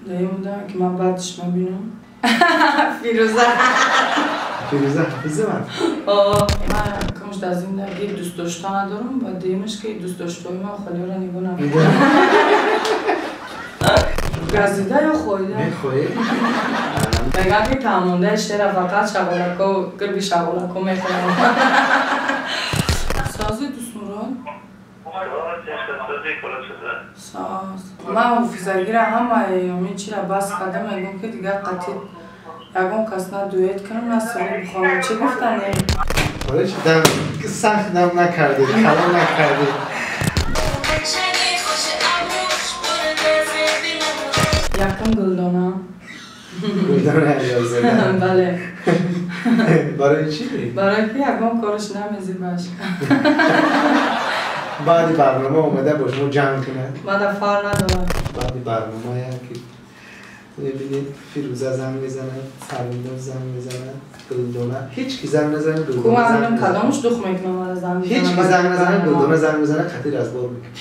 Дуюм ки ман баъдш мебинам. Фирӯза. Фирӯза Ҳафизова? Ман якумш дар зиндагӣ дӯстдошта надорам ва дуюмаш ки дӯстдоштаҳои ман холиёро нигоҳ намекунам. Газида ё хоида? Мехоҳед? Мегӯям ки таъмондаи шера фақат шағолако, гирби шағолако мехӯрам. Сози Дӯстмурод? Соз. Ман ҳофизагира ҳамаи ҳамин чира бас кардам, мегӯям ки дигар қатъи ягон кас на дуэт кунам, на суруд бихонам. Чӣ гуфтанем? Сахт дам накардед, калом накардед. Якум Гулдона. Гулдона Аёзода. Бале. Барои чӣ? Барои ки ягон кораш намезибаш. Баъди барнома омада бо шумо ҷанг кунад? Мада фар надорам. Баъди барнома яке мебинед, Фирӯза занг мезанад, Сарвиноз занг мезанад, Гулдона. Ҳеҷ ки занг назанад, Гулдона занг мезанад. Кадомаш дух мекунам, мара занг мезанад. Ҳеҷ ки занг назанад, Гулдона занг мезанад, қатъи разбор мекунад.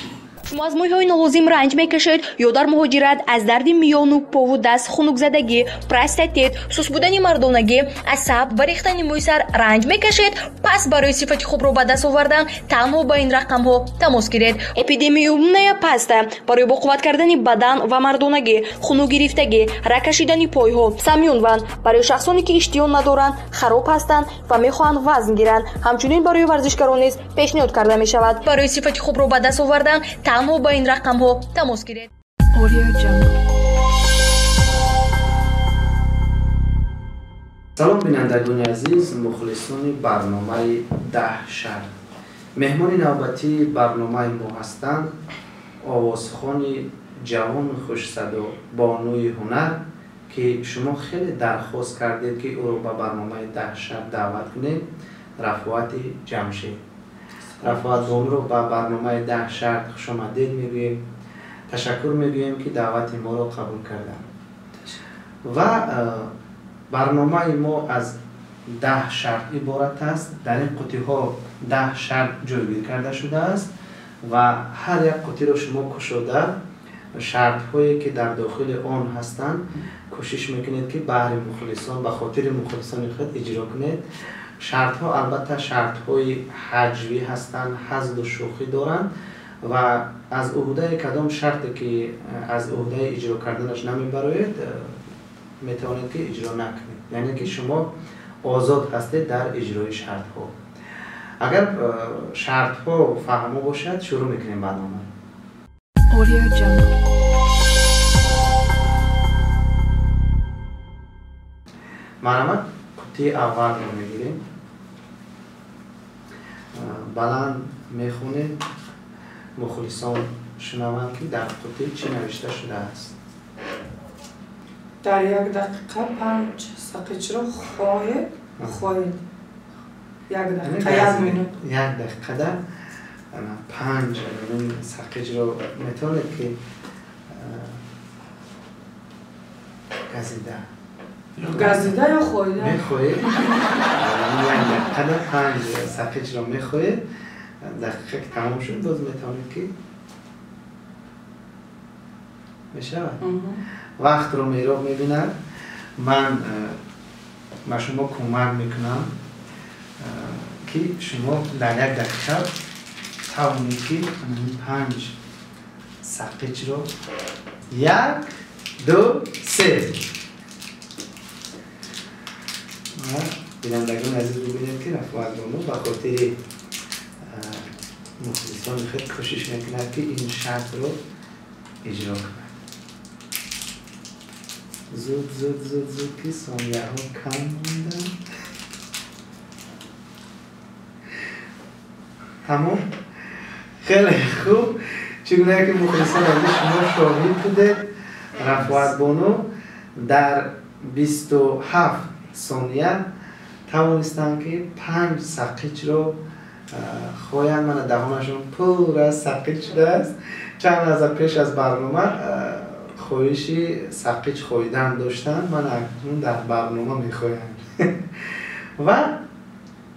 Шумо аз мӯйҳои нолозим ранҷ мекашед ё дар муҳоҷират аз дарди миёну пову даст, хунукзадагӣ, простатит, сус будани мардонагӣ, асаб ва рехтани мӯи сар ранҷ мекашед? Пас барои сифати хубро ба даст овардан танҳо ба ин рақамҳо тамос гиред. Эпидемиумная паста барои боқувват кардани бадан ва мардонагӣ, хунукгирифтагӣ, ракашидани пойҳо, самюнван барои шахсоне ки иштиҳо надоранд, хароб ҳастанд ва мехоҳанд вазн гиранд, ҳамчунин барои варзишгарон низ пешниҳод карда мешавад. Барои сифати хубро ба даст овардан танҳо ба ин рақамҳо тамос гиред. Салом бинандагони азиз, мухлисони барномаи 10 шарт. Меҳмони навбатии барномаи мо ҳастанд овозхони ҷавону хушсадо, бонуи ҳунар, ки шумо хеле дархост кардед, ки ӯро ба барномаи 10 шарт даъват кунем, Рафоати Ҷамшед. Рафоат бонуро ба барномаи 10 шарт хушомадед мегӯем. Ташаккур мегӯем, ки даъвати моро қабул карданд. Ва барномаи мо аз 10 шарт иборат аст. Дар ин қутиҳо 10 шарт ҷойгир карда шудааст ва ҳар як қутиро шумо кушода шартҳое ки дар дохили он ҳастанд кӯшиш мекунед, ки баҳри мухлисон, ба хотири мухлисони худ иҷро кунед. Шартҳо албатта шартҳои ҳаҷвӣ ҳастанд, ҳазлу шӯхӣ доранд ва аз уҳдаи кадом шарте ки аз уҳдаи иҷро карданаш намебароед, метавонед ки иҷро накунед. Яъне ки шумо озод ҳастед дар иҷрои шартҳо. Агар шартҳо фаҳмо бошад, шурӯъ мекунем барнома. Марҳамат, қуттии аввалро мегирем. Баланд мехонед, мухлисон шунаванд, ки дар қуттӣ чӣ навишта шудааст. Дар як дақиқа 5 сақичро хоҳед хоҳед. Як дақиқа, як минут. Як дақиқада 5 сақичро метавонед ки газида. Газида ё хоида? Мехоҳед. Як дақиқада 5 сақичро мехоҳед. Дақиқа ки тамом шуд, боз метавонед ки мешавад. Вақтро мероб мебинад. Ман ба шумо кӯмак мекунам, ки шумо дар як дақиқа тавонед ки 5 сақичро 1, 2, 3. Бинандагони азиз, бибинед, ки Рафоат бону ба хотири мухлисони худ кӯшиш мекунад, ки ин шартро иҷро кунад. Зуд, зуд, зуд, зуд, ки сонияҳо кам монданд. Тамом? Хеле хуб. Чӣ гуна ки мухлисон азиз шумо шоҳид будед, Рафоат бону дар 27 сония тавонистанд, ки 5 сақичро хоянд. Мана даҳонашон пурра сақич шудааст. Чанд лаҳза пеш аз барнома хоҳиши сақич хоидан доштанд, мана акнун дар барнома мехоянд. Ва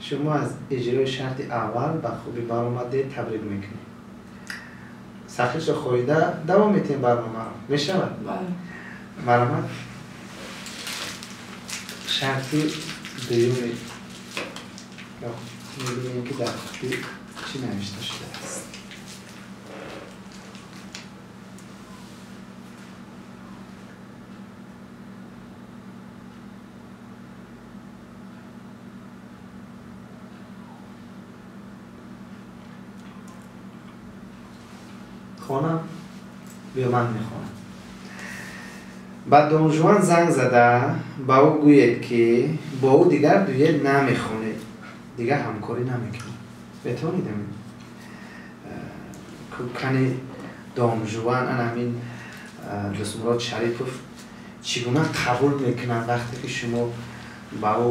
шумо аз иҷрои шарти аввал ба хубӣ баромадед, табрик мекунем. Сақичро хоида давом метиҳем барномаро. Мешавад? Бале. Марҳамат, шарти дуюми мебинем, ки дар қутӣ чӣ навишта шудааст. Хонам биё, ман мехонам. Ба Донжуан занг зада ба ӯ гӯед, ки бо ӯ дигар дует намехонед, дигар ҳамкорӣ намекунед. Метавонед ҳамин кани Донжуан, ана ҳамин Дӯстмурод Шарипов чӣ гуна қабул мекунад, вақте ки шумо ба ӯ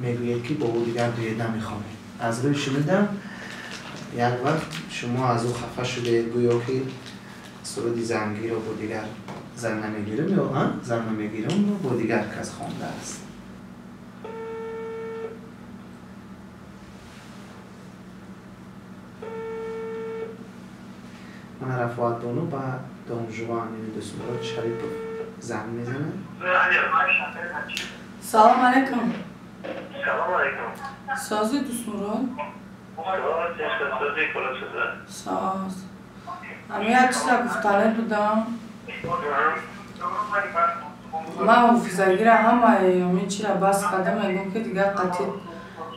мегӯед, ки бо ӯ дигар дует намехонед? Аз рӯи шунидам, як вақт шумо аз ӯ хафа шудед, гӯё ки суруди зангиро бо дигар зан намегирам ё зан намегирам бо дигар кас хондааст. Мана Рафоатбону ба Донжуан, яъне Дӯстмурод Шарипов, занг мезанад. Салом алейкум. Салом алейкум. Сози, Дӯстмурод? Соз. Ами як чиза гуфтанӣ будам. Ман ҳофизагира ҳамаи ҳамин чира бас кардам, мегӯм, ки дигар қатъи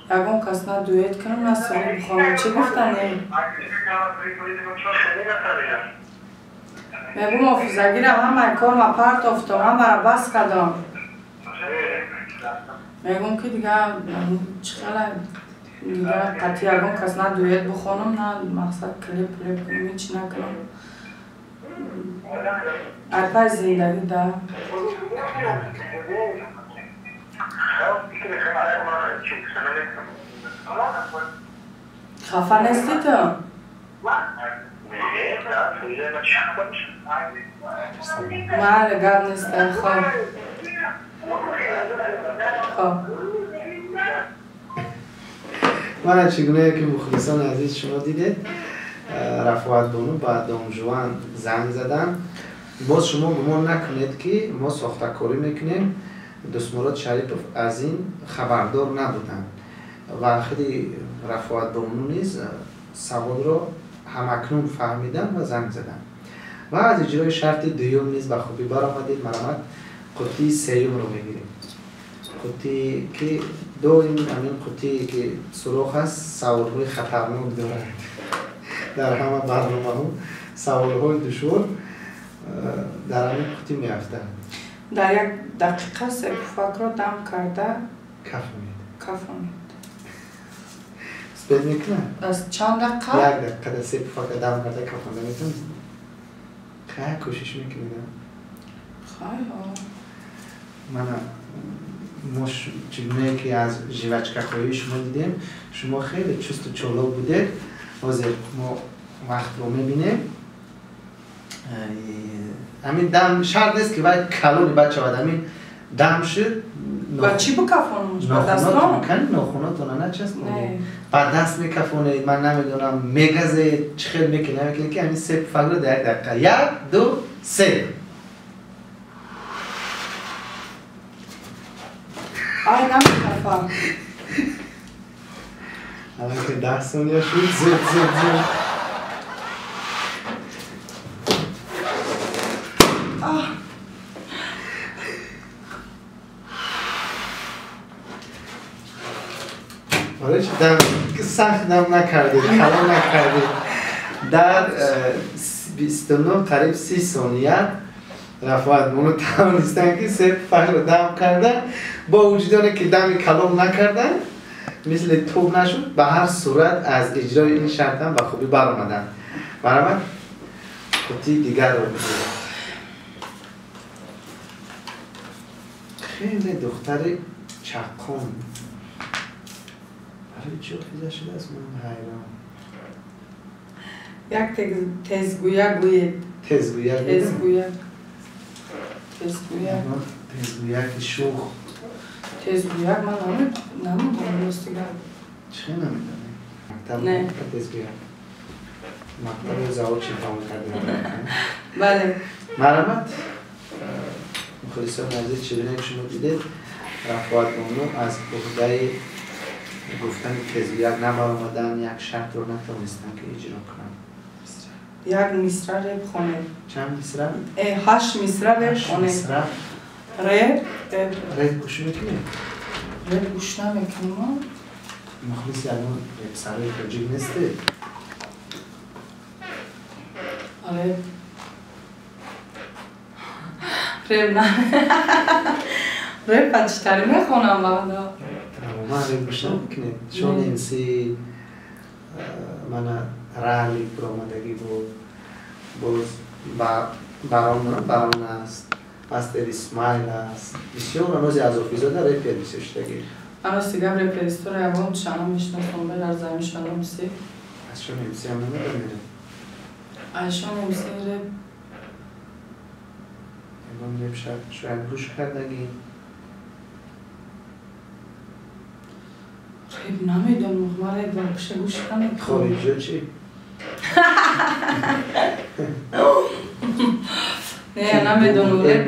ягон кас на дуэт кунам, на суруд бихонам. Чӣ гуфтанӣ? Мегӯм, ҳофизагира ҳамаи корма партофтам, ҳамаро бас кардам. Мегӯм, ки дигар чӣ хела дигар қатъи ягон кас на дуэт бихонам, на мақсад клип плип кунам, ҳеч накунам. Арпаи зиндагӣ да. Хафа нестӣ ту? Майли, гап неста. Хоб, хоб. Мана чӣ гунае ки, мухлисони азиз, шумо дидед, Рафоатбону ба Донжуан занг заданд. Боз шумо гумон накунед, ки мо сохтакорӣ мекунем. Дӯстмурод Шарипов аз ин хабардор набуданд ва худи Рафоатбону низ саволро ҳамакнун фаҳмиданд ва занг заданд. Ва аз иҷрои шарти дуюм низ ба хубӣ баромадед. Марҳамат, қуттии сеюмро мегирем, қуттие ки доим ҳамин қуттие ки сурох аст, саволҳои хатарнок дорад. Дар ҳама барномаҳо саволҳои душвор дар ҳамин қуттӣ меафтанд. Дар як дақиқа се пуфакро дам карда кафонед. Кафонед. Успеть мекунад? Аз чанд дақиқа? Як дақиқада се пуфака дам карда кафонда метавонед? Хай, кӯшиш мекунед? Хай. Мана мо чӣ гунае ки аз жвачкаҳои шумо дидем, шумо хеле чусту чолок будед. Ҳозир мо вақтро мебинем. Ҳамин дам шарт нест, ки вай калони бад шавад, ҳамин дам шуд. Ба чӣ бикафонам? Ба дастон? Кани нохунотона начаспонед, ба даст мекафонед, ман намедонам, мегазед, чӣ хел мекунед, намекунед, ки ҳамин се пуфакро дар як дақиқа. Як, ду, се. Ай, намекафам. Аллакай 10 сония шуд. Зуд, зуд, зуд. Аҳ. Оре, чӣ дам сахт дам накардед, калон накардед. Дар 29, қариб 30 сония Рафоатбону тавонистанд, ки се пуфакро дам кардан, бо вуҷуди оне ки дами калон накарданд, мисли тӯб нашуд. Ба ҳар сурат аз иҷрои ин шартам ба хубӣ баромаданд. Марҳамат, қуттии дигарро бигиред. Хеле духтари чаққон, барои чӣ ҳофиза шудааст, ман ҳайрон. Як тезгӯяк гӯед. Тезгӯяк? Тезгӯяк, тезгӯяк. Тезгӯяки шух. Тезгӯяк ман намедонам, рости гап. Чӣ, намедонӣ? Мактаб? Не. Тезгӯяк мактаби заочно тамом кардем. Бале. Марҳамат. Мухлисони азиз, чӣ гуна ки шумо дидед, Рафоат бону аз уҳдаи гуфтани тезгӯяк набаромадан, як шартро натавонистанд ки иҷро кунанд. Як мисра реп хонед. Чанд мисра? 8 мисра реп хонед. Реп? Реп гӯш мекунед? Реп гӯш намекунам. Мухлиси ягон репсарои тоҷик нестед? Реп реп на реп пачтари мехонам баъда. Тамоман реп гӯш намекунед? Шон МС мана рали баромадагӣ буд, боз барон аст, мастер Исмаил аст, бисёр анози Азофизода репер бисёр шудагӣ. Ана сигам реперистора ягон шанам мешиносам, бе дар замин шанам си. Аз Шон МС ҳам намедонед? Аз Шон МС реп ягон реп шояд гӯш кардагӣ? Реп намедонам, ман реп вообще гӯш намекунам. Хориҷиё чӣ? Не, намедонам, реп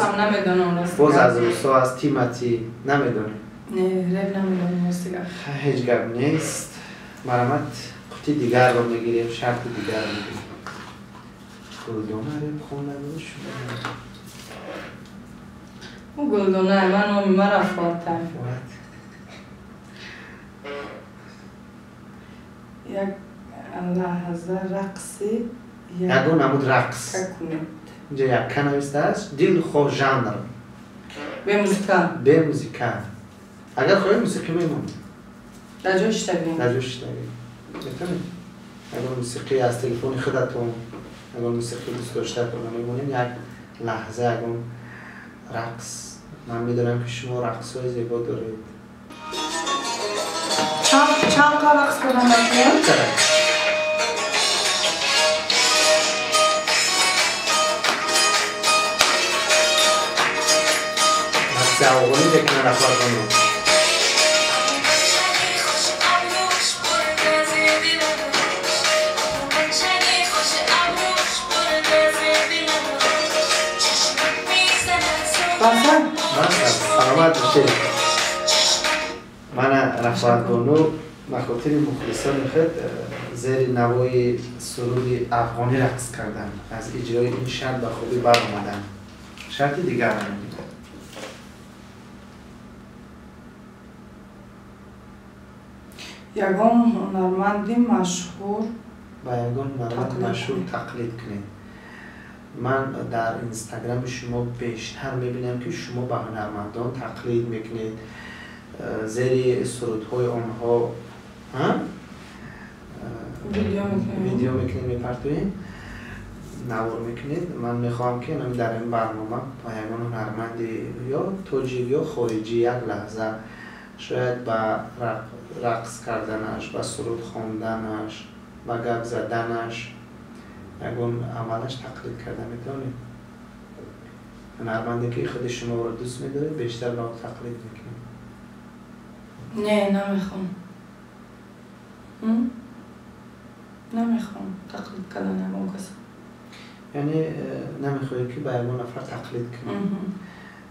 ҳам намедонам рост. Боз аз русо, аз Тимати намедонем? Не, реп намедонам ростига. Ҳеҷ гап нест. Марҳамат, қути дигарро мегирем, шарти дигарро мегирем. Гулдона реп хонда буд шумо? Ӯ Гулдона, ман номи ман Рафоат. Рафоат. Як лаҳза рақси ягон намуд рақс. Инҷа якка навистааст, дилхоҳ жанр. Бе музика. Бе музика. Агар хоҳем мусиқӣ мемонем. Дар ҷои шиштагӣ. Дар ҷои шиштагӣ. Метавонем? Ягон мусиқӣ аз телефони худатон, ягон мусиқӣ дӯст доштатон мемонем, як лаҳза ягон рақс. Ман медонам ки шумо рақсҳои зебо доред. Чанд қа рақс кардам бачаҳо? Рақси афғонӣ мекунад Рафоат бону. Саломат бошед. Мана Рафоат бону ба хотири мухлисони худ зери навои суруди афғонӣ рақс карданд. Аз иҷрои ин шарт ба хубӣ баромаданд. Шарти дигарро мебинем. Ягон ҳунарманди машҳур ба ягон ҳунарманди машҳур тақлид кунед. Ман дар инстаграми шумо бештар мебинам ки шумо ба ҳунармандон тақлид мекунед, зери сурудҳои онҳо видео мекунед, мепартоед, навор мекунед. Ман мехоҳам ки дар ин барнома ба ягон ҳунарманди ё тоҷик ё хориҷӣ як лаҳза шояд ба рақс карданаш, ба суруд хонданаш, ба гап заданаш ягон амалаш тақлид карда метавонед. Ҳунарманде ки худи шуморо дӯст медоред, бештар ба ӯ тақлид мекунед. Не, намехоҳам. Намехоҳам тақлид кардан ягон каса. Яъне намехоҳед ки ба ягон нафар тақлид кунед?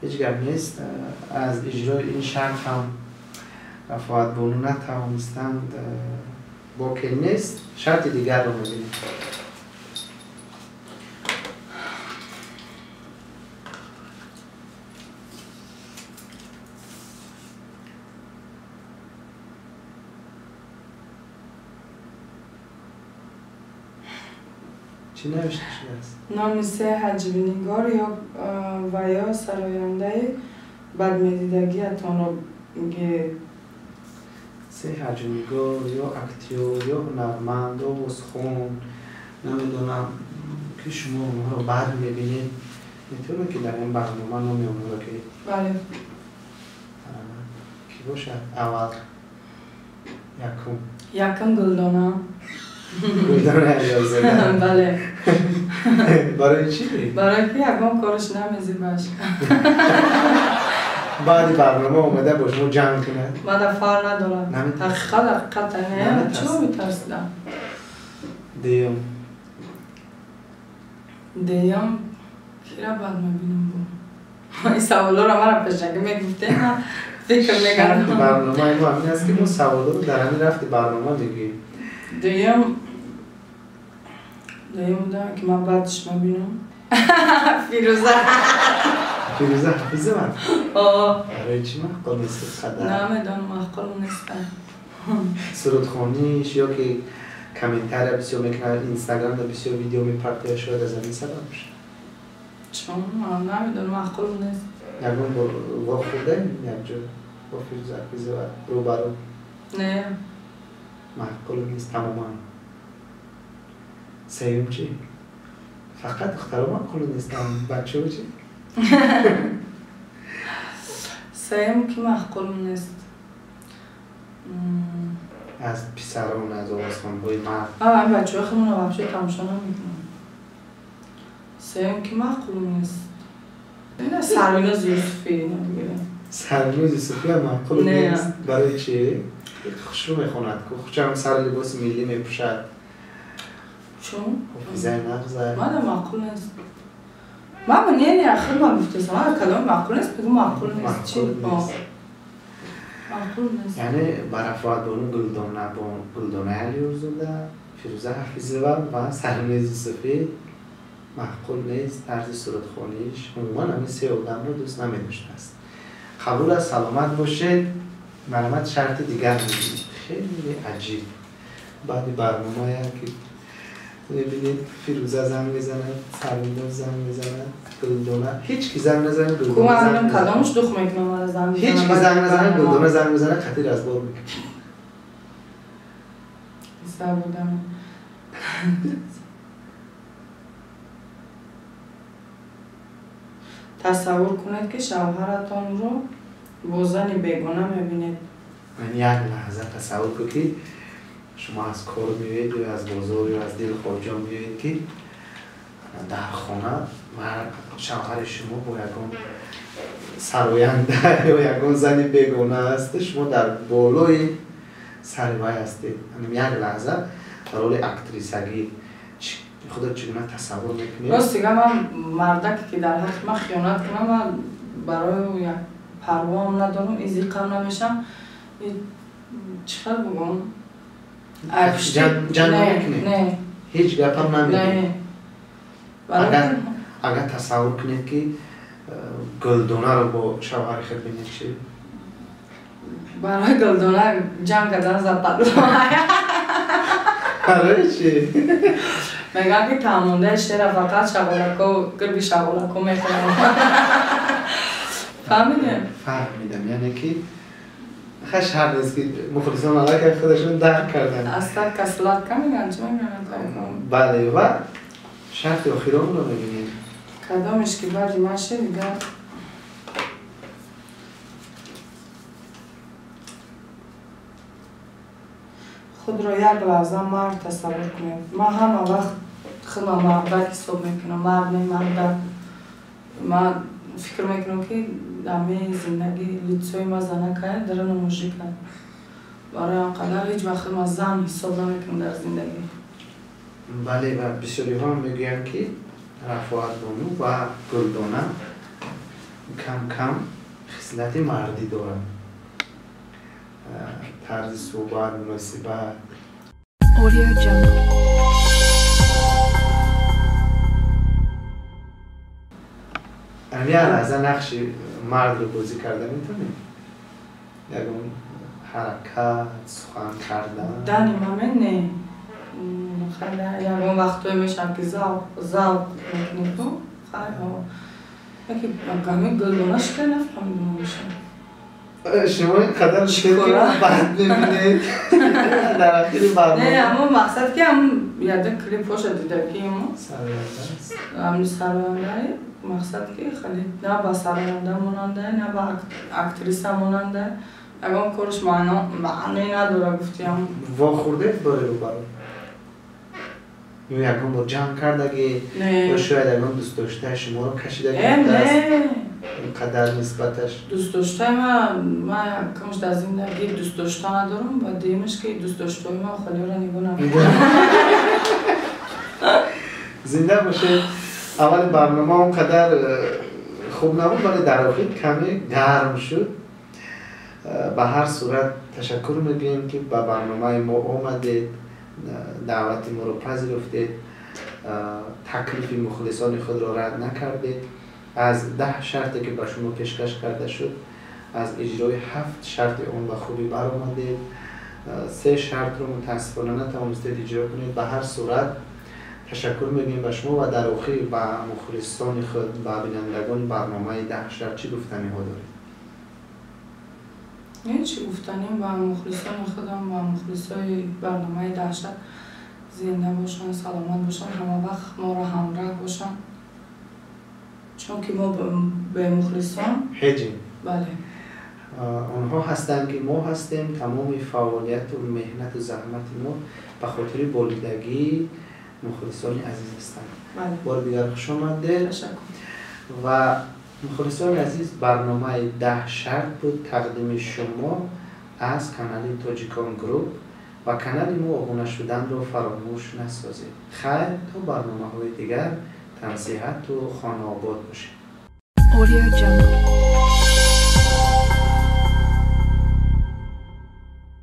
Ҳеҷ гап нест. Аз иҷрои ин шарт ҳам Рафоат бону натавонистанд, боке нест. Шарти дигарро мебинем. Чӣ навишта шудааст? Номи се ҳаҷвнигор ва ё сарояндаи бадмедидагиатонро гиред. Се ҳаҷвнигор ё актёр ё ҳунарманд, овозхон, намедонам ки шумо онҳоро бад мебинед, метавонед ки дар ин барнома номи онҳоро гиред? Бале. Ки бошад? Аввал якум. Якум Гулдона. Гулдона Аёзода. Бале. Барои чӣ? Барои ки ягон кораш намезибаш. Баъди барнома омада бо шумо ҷанг кунад? Мада фар надорад. Ҳақиқат ҳақиқата не? Чиро метарсидам? Деюм. Деюм кира бад мебинам бо? Ин саволҳоро мара пешакӣ мегуфтем, ман фикр мекардам. Барномаи мо ҳамин аст, ки мо саволҳоро дар ҳамин рафти барнома мегӯем. Дуюм одаме, ки ман баъдш мебинам, Фирӯза. Фирӯза Ҳафизова? О. Барои чӣ маъқул нест қадар? Намедонам, маъқул нестам. Сурудхониш ё ки комментария бисёр мекунад, инстаграмда бисёр видео мепартояд, шояд аз ҳамин сабаб бошад. Чун намедонам, маъқул нест. Ягон бор вохӯрдаем якҷо бо Фирӯза Ҳафизова рӯбарӯ? Не. Маъқул нест тамоман. Сеюм чӣ? Фақат духтаро маъқул нестанд, бачаҳо чӣ? Сеюм ки маъқул нест. Аз писарон, аз овозхонҳои мард. Ман бачаҳои худмонро вообще тамошо намекунам. Сеюм ки маъқул нест. Ина Сарвиноз Юсуфӣ ина бигирем. Сарвиноз Юсуфӣ ҳам маъқул нест. Барои чӣ? Хушрӯ мехонад, хушам сар либоси миллӣ мепӯшад. Чун? Ҳофизаи нағза. Мана маъқул нест. Ман не, не, ахир ман гуфтесам, ман каломи маъқул нест, бигӯ маъқул нест. Чӣ? Маъқул нест. Яъне ба Рафоатбону Гулдона, бо Гулдонаи Алиёрзода, Фирӯза Ҳафизова ва Сарвиноз Юсуфӣ маъқул нест, тарзи сурудхониш. Умуман ҳамин се одамро дӯст намедоштааст. Қабул аст, саломат бошед. Марҳамат, шарти дигар мебинед. Хеле аҷиб. Баъди барномая ки мебинед, Фирӯза занг мезанад, Сарвиноз занг мезанад, Гулдона. Ҳеҷ ки занг назанад, Гулдона занг мезанад. Кадомаш дух мекунам, мара занг мезанад. Ҳеҷ ки занг назанад, Гулдона занг мезанад, қатъи разбор мекунад. Сабудам. Тасаввур кунед, ки шавҳаратонро бо зани бегона мебинед. Ман як лаҳза тасаввур кун, ки шумо аз кор меоед ё аз бозор ё аз дилхоҳҷо меоед, ки дар хона шавҳари шумо бо ягон сароянда ё ягон зани бегона аст, шумо дар болои сари вай ҳастед. Як лаҳза дар роли актрисагӣ худо чӣ гуна тасаввур мекунед? Рост дига, ман мардаке, ки дар ҳаққи ман хиёнат кунам, ман барои як парвоам надорам, изиқам намешам. Чӣ хел бугум? Ҷанг намекунед? Не. Ҳеҷ гапам намегӯед? Не. Агар тасаввур кунед, ки Гулдонаро бо шавҳари худ бинед, чӣ? Барои Гулдона ҷанг кардан западло. Барои чӣ? Мегӯям, ки таъмондаи шера фақат шағолако, гирби шағолако мехӯрам. Фаҳмидем? Фаҳмидам, яъне ки хай шарт нест, ки мухлисон аллакай худашон дарк карданд. Астак касладка мегӯянд, чӣ мегӯянд? Бале, ва шарти охиронро мебинем. Кадомеш ки баъди ман шед, дигар худро як лаҳза мард тасаввур кунед. Ман ҳама вақт худро мардак ҳисоб мекунам, мард не, мардак. Ман фикр мекунам, ки ҳамаи зиндагӣ лицои ма занакая, даруни мужика. Барои он қадар ҳеҷ вақт худро зан ҳисоб намекунам дар зиндагӣ. Бале, ва бисёриҳо мегӯянд, ки Рафоатбону ва Гулдона кам-кам хислати мардӣ доранд. Тарзи суҳбат, муносибат. Audio Jungle. Ҳамин як лаҳза нақши мардро бозӣ карда метавонед? Ягон ҳаракат, сухан кардан? Дани момент не. Ягон вақтое мешавад, ки завқ мекунед, хай, яке гами Гулдона шикай нафаҳмидам мешавад. Шумо ин қадар бад мебинед дар ахири барнома. Не, аммо мақсад ки ам яда клипҳоша дидаки мо. Ами сарояндае, мақсад ки хеле на ба сароянда монандае, на ба актриса монандае. Ягон корш маъне надора, гуфтиам. Вохӯрдед бори рӯбарӯ? Ё ягон бор ҷанг кардагӣ? Ё шояд ягон дӯстдоштаи шуморо кашидагӣ будааст? Ин қадар нисбаташ? Дӯстдоштаи ман якамш дар зиндагӣ дӯстдошта надорам, ва дуюмаш ки дӯстдоштаҳои ман холиёро нигоҳ намекунам. Зинда бошед. Аввали барнома он қадар Хуб набуд, вале дар охир каме гарм шуд. Ба ҳар сурат ташаккур мегӯем, ки ба барномаи мо омадед, даъвати моро пазируфтед, таклифи мухлисони худро рад накардед. Аз 10 шарте, ки ба шумо пешкаш карда шуд, аз иҷрои ҳафт шарти он ба хубӣ баромадед. Се шартро мутаассифона натавонистед иҷро кунед. Ба ҳар сурат ташаккур мегӯем ба шумо ва дар охир ба мухлисони худ, ба бинандагони барномаи «Даҳ шарт» чӣ гуфтаниҳо доред? Ҳеҷ гуфтанем ба мухлисони худам, ба мухлисои барномаи «Даҳ шарт»: зинда бошанд, саломат бошанд, ҳама вақт моро ҳамроҳ бошанд, чунки мо бе мухлисон ҳеҷем. Бале. Онҳо ҳастанд, ки мо ҳастем. Тамоми фаъолияту меҳнату заҳмати мо ба хотири болидагии мухлисони азиз ҳастанд. Бори дигар хуш омадед. Ташаккур. Ва мухлисони азиз, барномаи «Даҳ шарт» буд, тақдими шумо аз канали Тоҷикон Груп. Ба канали мо обуна шуданро фаромӯш насозед. Хайр, то барномаҳои дигар, тансиҳату хонаобод бошед. Audio Jungle.